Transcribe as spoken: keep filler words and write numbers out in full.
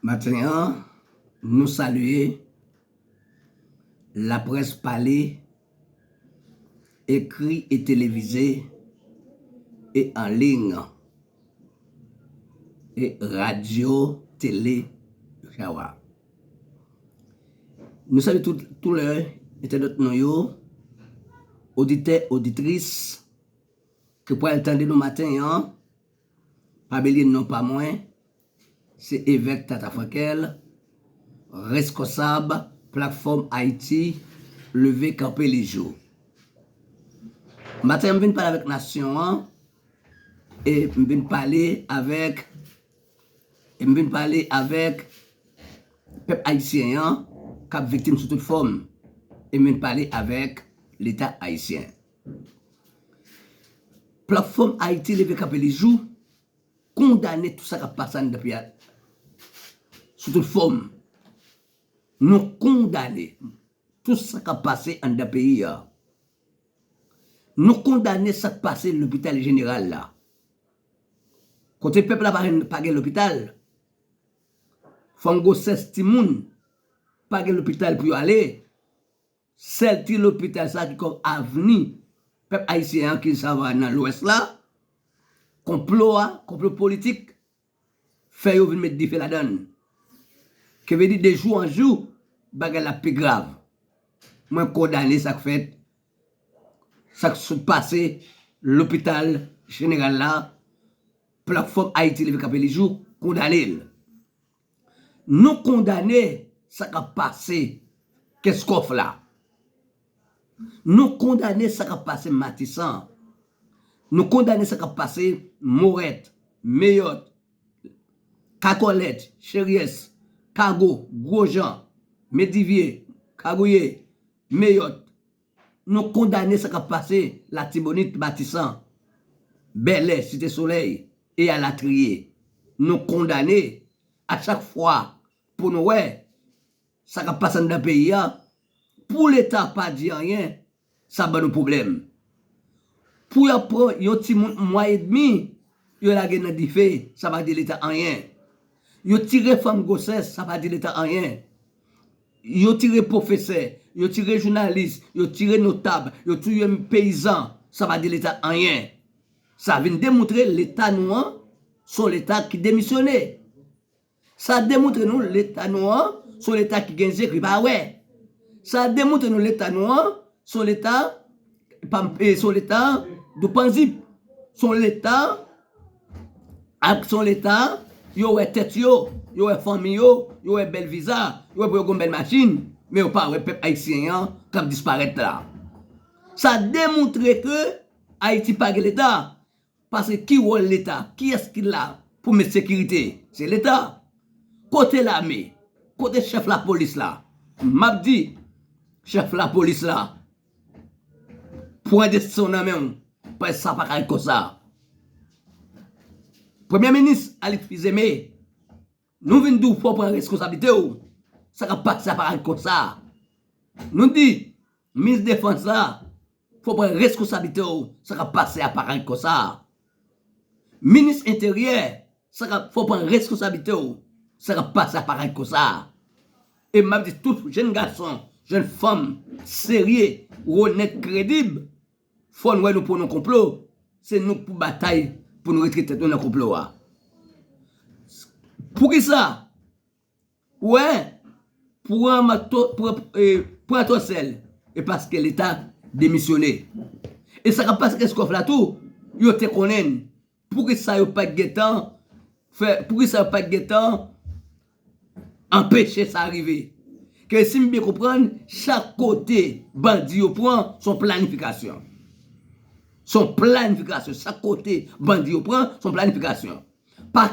Maten an, nou salye laprès pale, ekri e televize e an liy e radyo, tele, et cetera. Nou salye tout, tout lè entènot nou yo, oditè, oditris, ki pral tande nou maten an. Pa bliye non pa mwen, se Evèk Tata Frankel, reskonsab Platfòm Ayiti Leve Kanpe Lijou. Maten an, m vin pale avèk nasyon an, e m vin pale avèk, e m vin pale avèk pèp ayisyen an k ap viktim sou tout fòm, e m vin pale avèk Leta ayisyen. Platfòm Ayiti Leve Kanpe Lijou kondane tout sa k ap pase anndan peyi a sou tout fòm. Nou kondane tout sa k ap pase anndan peyi a. Nou kondane sa k pase lopital jeneral la. Kote pèp la pa, pa gen lopital. Fanm gwosès, timoun pa gen lopital pou yo ale. Sèl ti lopital sa ki kòm avni pèp ayisyen an ki sava nan Lwès la, konplo a, konplo politik, fè yo vin met dife ladan l. Ki vle di de jou an jou, bagay la pi grav. Mwen kondane sa k fèt, sa k sot pase lopital jeneral la, Platfòm Ayiti Leve Kanpe Lijou kondane l. Nou kondane sa k ap pase Kenskòf la. Nou kondane sa k ap pase Matisan. Nou kondane sa k ap pase Morèt, Meyòt, Kakòlèt, Cheryès, Kago, Gwojan, Medivye, Kagouye, Meyòt. Nou kondane sa k ap pase Latibonit, Matisan, Bèlè, Site Solèy e alatriye. Nou kondane a chak fwa pou nou wè sa k ap pase anndan peyi a. Pou Leta pa di anyen, sa ban nou pwoblèm. Pou y ap pran yon timoun mwa edmi, yo lage nan dife, sa pa di Leta anyen. Yo tire fanm gwosès, sa pa di Leta anyen. Yo tire pwofesè, yo tire jounalis, yo tire notab, yo touye peyizan, sa pa di Leta anyen. Sa vin demontre Leta nou an se yon Leta ki demisyone. Sa demontre nou Leta nou an se yon Leta ki gen zye ki pa wè. Sa demontre nou Leta nou an se yon Leta, pa, e, se yon Leta doupanzip. Se yon Leta, ak se yon Leta, yo wè tèt yo, yo wè fanmi yo, yo wè bèl viza, yo wè pou yo gen bèl machin, men yo pa wè pèp ayisyen an k ap disparèt la. Sa demontre ke Ayiti pa gen Leta. Paske ki wòl Leta? Kiyès ki la pou met sekirite? Se Leta. Kote lame? Kote chèf lapolis la? M ap di, chèf lapolis la, pran desizyon nan men w, paske sa pa ka ret konsa. Premye minis Alix Fils-Aimé, nou vin di w fò w pran reskonsablite w. Sa k ap pase a pa ka ret konsa. Nou di, minis defans la, fò w pran reskonsablite w, sa k ap pase a pa ka ret konsa. Minis enteryè, sa k ap, fò w pran reskonsablite w, sa k ap pase a pa ka ret konsa. E m ap di tout jèn gason, jèn fanm serye, onèt, kredib, fò n wè nou pran nan konplo. Se nou k pou batay pou nou retire tèt nou nan konplo a. Poukisa? Wè, pran mato, pran, e, pran atò sèl. E paske Leta demisyone. E sa k ap pase Kenskòf la tou, yo te konnen l. Poukisa yo pa t gentan fè, poukisa yo pa t gentan anpeche sa rive? Ke si m byen konprann, chak kote bandi yo pran, se yon planifikasyon. Se yon planifikasyon. Chak kote bandi yo pran, se yon planifikasyon. Pa